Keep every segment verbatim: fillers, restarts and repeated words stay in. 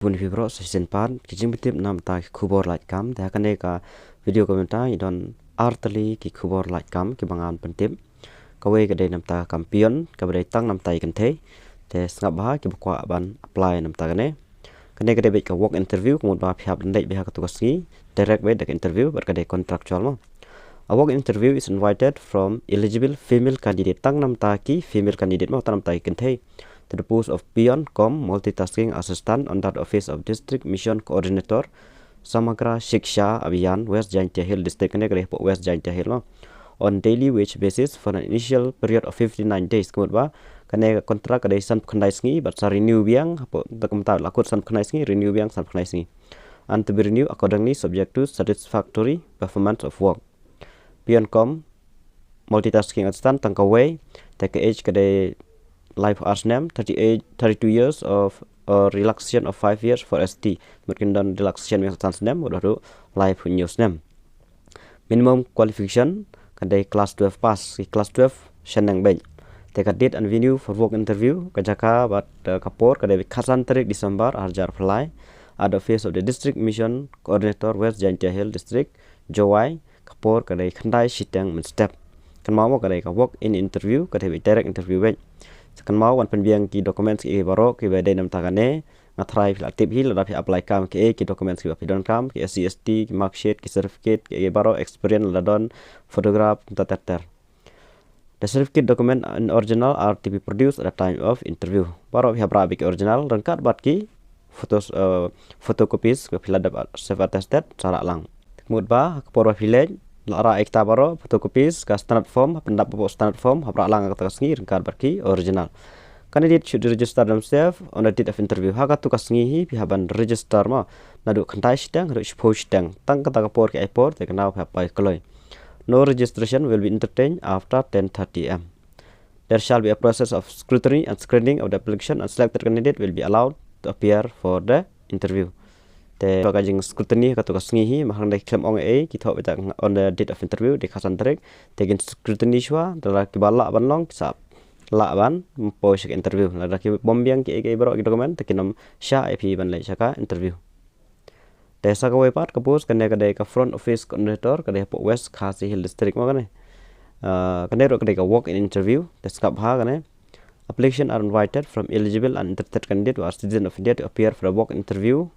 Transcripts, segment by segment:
Bun viewers, sa shisien pat ki jingpyntip namta ki khubor lait kam. Te ha kane ka video ka mynta ngi don artylli ki khubor lait kam kiba ngan pyntip. Kawei ka dei namta kam peon, kaba dei tang namta ïa kynthei. Te sngap bha kiba kwah ban apply namta kane. Kane ka dei beit ka walk interview, ka mut ba phi hap ban leit beit ha katu ka sngi, direct beit da ka interview, bad ka dei contractual mo. A walk interview is invited from eligible female candidate, tang namta ki female candidate mo, tang namta ki kynthei, to the post of peon cum multitasking assistant under the office of District Mission Coordinator, Samagra Shiksha Abhiyan, West Jaintia Hills District, kane ka dei hapoh West Jaintia Hills mo, on daily wage basis for an initial period of fifty-nine days. Ka mut ba kane ka contract ka dei sanphew khyndai sngi, bad sa renew biang, hapoh da kumta la kut sanphew khyndai sngi, renew biang sanphew khyndai sngi. And to be renewed accordingly subject to satisfactory performance of work. Peon cum multitasking assistant, tang kawei, te ka age ka dei laiphew ar snem, thirty-eight, thirty-two years of, uh, relaxation of five years for S T. Mut kin don relaxation biang san snem, bad haduh laiphew hynñiew snem. Minimum qualification ka dei class twelve pass, ki class twelve shaneng beit. Te ka date and venue for walk interview, ka jaka bad, uh, ka por ka dei beit khatsan tarik December ar hajar arphew lai, at the office of the District Mission Coordinator, West Jaintia Hills District, Jowai, ka por ka dei khyndai shiteng mynstep. Kynmaw mo ka dei ka walk in interview, ka dei beit direct interview beit. Sa kynmaw wan pynbiang ki documents kiei baroh kiba dei namta kane. Nga tharai phi la tip hi lada phi apply kam, kiei ki documents kiba phi donkam, ki S C S T, ki mark sheet, ki certificate, kiei baroh, experience lada don, photograph, kumta ter ter. The certificate document in original are to be produced at the time of interview. Baroh phi hap rah beit ki original ryngkat bad ki photos, uh, photocopies ba phi la dep self attested, sa rah lang. Mut ba ha ka por ba phi leit, la rah ïa kita baroh, photocopies, ka standard form, pyndap hapoh standard form, hap rah lang ha kata ka sngi ryngkat bad ki original. Candidate should register themselves on the date of interview. Ha katu ka sngi hi phi hap ban register mo, naduh khyndai shiteng haduh shiphew shiteng. Tang kata ka por ki ai por, te kynmaw phi hap poi kloi. No registration will be entertained after ten thirty A M. There shall be a process of scrutiny and screening of the application, and selected candidate will be allowed to appear for the interview. Te ka jing scrutiny katu ka sngi hi, ma hang dei khlem ong ei, ki thoh beit on the date of interview, dei khatsan tarik, te kin scrutiny shuwa, lada kiba lah ban long, ki sa lah ban poi sha ka interview. Lada ki bym biang kiei kiei baroh ki document, te kin ym shah ïa phi ban leit sha ka interview. Te sa kawei pat ka post, kane ka dei ka front office coordinator, ka dei hapoh West Khasi Hills District mo kane. Ah, kane ruh ka dei ka walk in interview, te sngap bha kane. Application are invited from eligible and interested candidate who are citizen of India to appear for a walk interview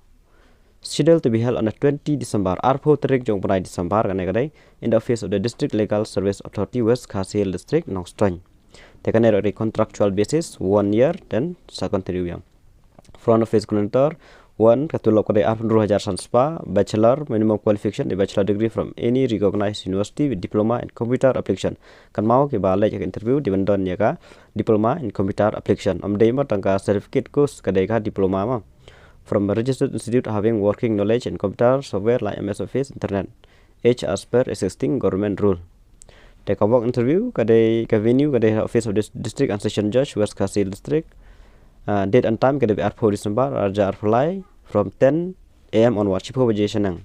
scheduled to be held on the twenty December, arphew tarik jong u bnai December, kane ka dei, in the office of the District Legal Service Authority, West Khasi Hills District, Nongstoiñ. Te kane ruh ka dei contractual basis, one year, then sa continue biang. Front office coordinator, one, ka tulop ka dei arphew hynriew hajar san spah, bachelor, minimum qualification dei bachelor degree from any recognized university with diploma in computer application. Kynmaw kiba leit ha ka interview dei ban don ïa ka diploma in computer application. Ym dei mo tang ka certificate course, ka dei ka diploma mo. From a registered institute having working knowledge in computer software like M S Office, internet. Age as per existing government rule. Te ka walk interview ka dei, ka venue ka dei office of dis-, District and Session Judge, West Khasi Hills District. Ah, date and time ka dei arphew December ar hajar arphew lai, from ten A M onward, shiphew baje shaneng.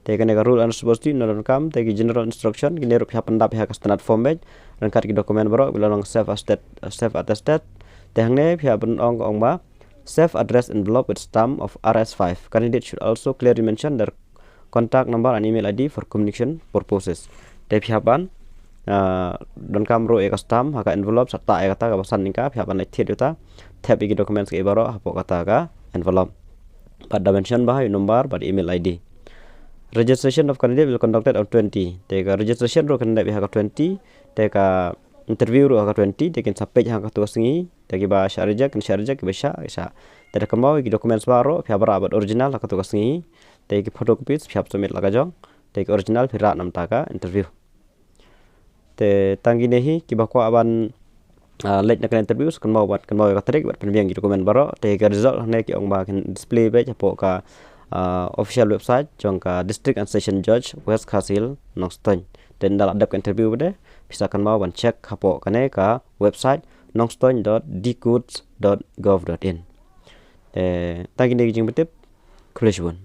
Te kane ka rule and responsibility na donkam, te ki general instruction, kine ruh phi hap pyndap ha ka standard form beit, ryngkat ki document baroh, ki la long self attested, self attested. Te hangne phi hap ban ong ka ong ba, self addressed envelope with stamp of R S five. Candidate should also clearly mention their contact number and email I D for communication purposes. Te phi hap ban, ah, donkam ruh ïa ka stamp ha ka envelope, sa tah ïa kata kaba san lyngka, phi hap ban leit thied ïa kata, thep ïa ki documents kiei baroh hapoh kata ka envelope. Bad da mention bha ïa u number bad email I D. Registration of candidate will conducted on twenty. Te ka registration ruh kan dep ïa ha ka twenty, te ka interview ruh ha ka twenty, te kin sa peit ha katu ka sngi, te kiba shah reject kin shah reject, kiba shah, shah. Te da kynmaw ïa ki documents baroh phi hap rah bad original ha katu ka sngi, te ki photocopies phi hap submit la ka jong, te ki original phi rah namta ka interview. Te tang kine hi kiba kwah ban, ah, leit na ka interview, sa kynmaw bad kynmaw ïa ka tarik bad pynbiang ki document baroh. Te ka result hangne ki ong ba kin display beit hapoh ka, ah, official website jong ka District and Session Judge, West Khasi Hills, Nongstoiñ. Te ynda la dep ka interview pat de, phi sa kynmaw ban check hapoh kane ka website nongstoiñ dot dcourts dot gov dot in. Te tang kine ki jingpyntip, khublei shibun.